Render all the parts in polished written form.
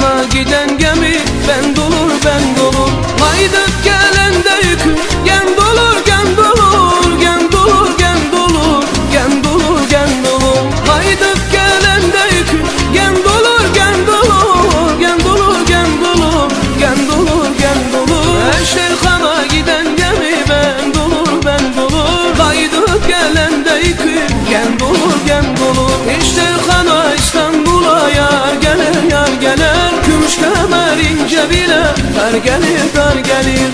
Eşterhana giden gemi bend olur bend olur. Kaydıp gelende yükü gend olur gend olur gend olur gend olur gend olur gend olur. Kaydıp gelende yükü gend olur gend olur gend olur gend olur gend olur gend olur. Eşterhana giden gemi bend olur bend olur. Kaydıp gelende yükü gend olur gend olur. Eşterhana İstanbul'a yar gelir yar gelir. Gümüş kemer ince bile dar gelir dar gelir.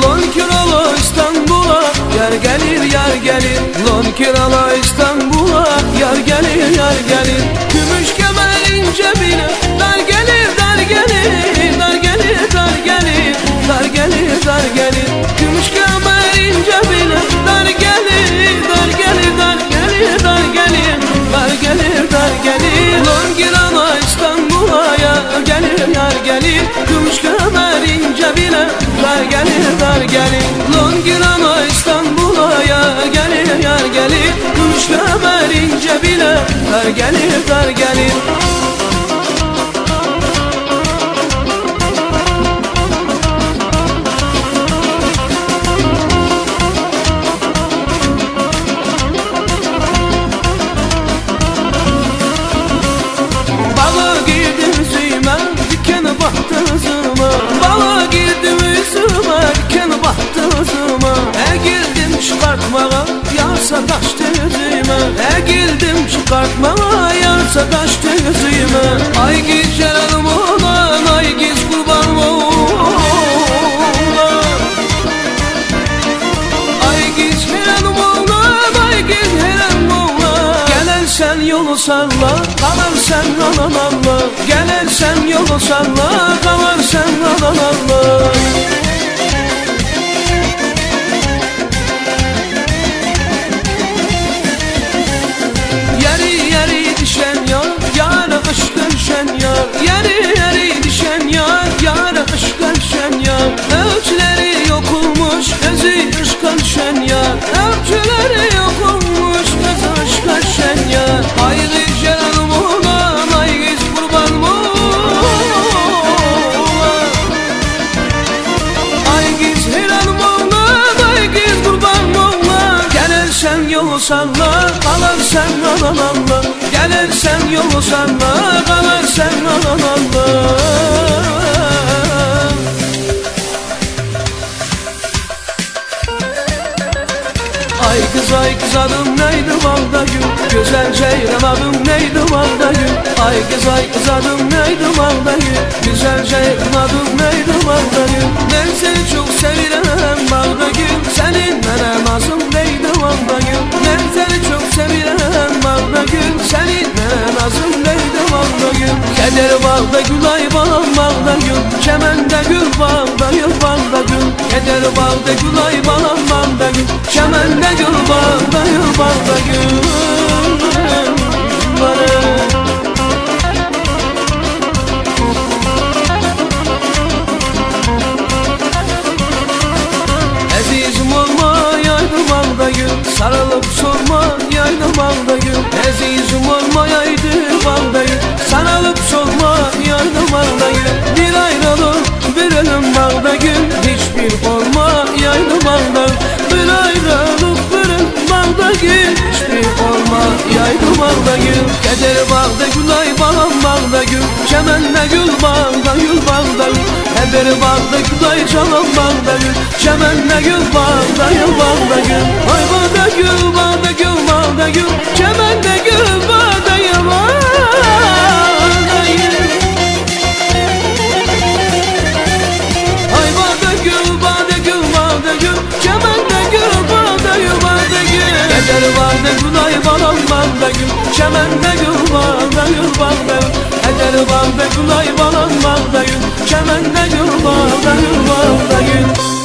Lon kirala İstanbul'a yar gelir yar gelir. Lon kirala İstanbul'a yar gelir yar gelir. Gümüş kemer ince bile dar gelir dar gelir dar gelir dar gelir dar gelir dar gelir. Gümüş kemer ince bile dar gelir dar gelir dar gelir dar gelir dar gelir dar gelir. Lon kirala İstanbul'a yar gelir yar gelir. Gümüş kemer ince bile dar gelir dar gelir. Lon kirala İstanbul'a yar gelir yar gelir. Gümüş kemer ince bile dar gelir dar gelir. Bağa girdim üzüme, diken battı üzüme. Bağa girdim üzüme, diken battı üzüme. Egildim çıkartmağa, yarsa taştı üzüme. Egildim çıkartmağa, yarsa taştı üzüme. Ay giz celalım olan, ay giz kurbanım olan. Ay giz helalım olan, ay giz helalım olan. Gelersen yolu salla, kalarsan aman Allah. Gelersen yolu salla, kalarsan aman Allah. Yeri yeri düşen yar, yara aşka düşen yar. Yeri yeri düşen yar, yara aşka düşen yar. Ölçüleri yok olmuş, özü aşka düşen yar. Ölçüleri yok olmuş, özü aşka düşen yar. Ay kız celalım olan, ay kız kurbanım olan. Ay kız helalım olan, ay kız kurbanım olan. Gelirsen yolu salla, kalarsan aman Allah. Gelirsen yolu salla, kalarsan aman Allah. Ay kız ay kız adım neydi bağda gül. Güzel ceylan adım neydi bağda gül. Ay kız ay kız adım neydi bağda gül. Güzel ceylan adım neydi bağda gül. Ben seni çok sevirem bağda gül. Senin mənə nazım neydi bağda gül. Ben seni çok sevirem bağda gül. Senin mənə nazım neydi bağda gül. Keder bağda gül ay balam bağda gül. Çemende gül bağda gül bağda gül. Keder bağda gül ay balam bağda gül. Çemende gül bağda gül bağda gül. Ezizim olmayaydı bağda gül. Sarılıp sormayaydı bağda gül. Ezizim olmayaydı bağda gül. Sarılıp sormayaydı bağda gül. Bir ayrılık bir ölüm bağda gül. Hiçbir olmayaydı bağda. Bir ayrılık bir ölüm bağda gül. Hiçbir olmayaydı bağda gül. Keder bağda gül ay balam bağda gül. Çemende gül bağda gül bağda gül. Keder bağda gül ay canım bağda gül. Çemende gül bağda gül bağda gül. Ay bağda gül bağda gül bağda gül. Çemende gül bağda gül bağda gül. Ay bağda gül bağda gül bağda gül. Çemende gül bağda gül bağda gül. Keder bağda gül ay balam bağda gül. Çemende gül bağda gül bağda gül. Keder bağda gül ay balam bağda gül. Çemende gül bağda gül bağda gül.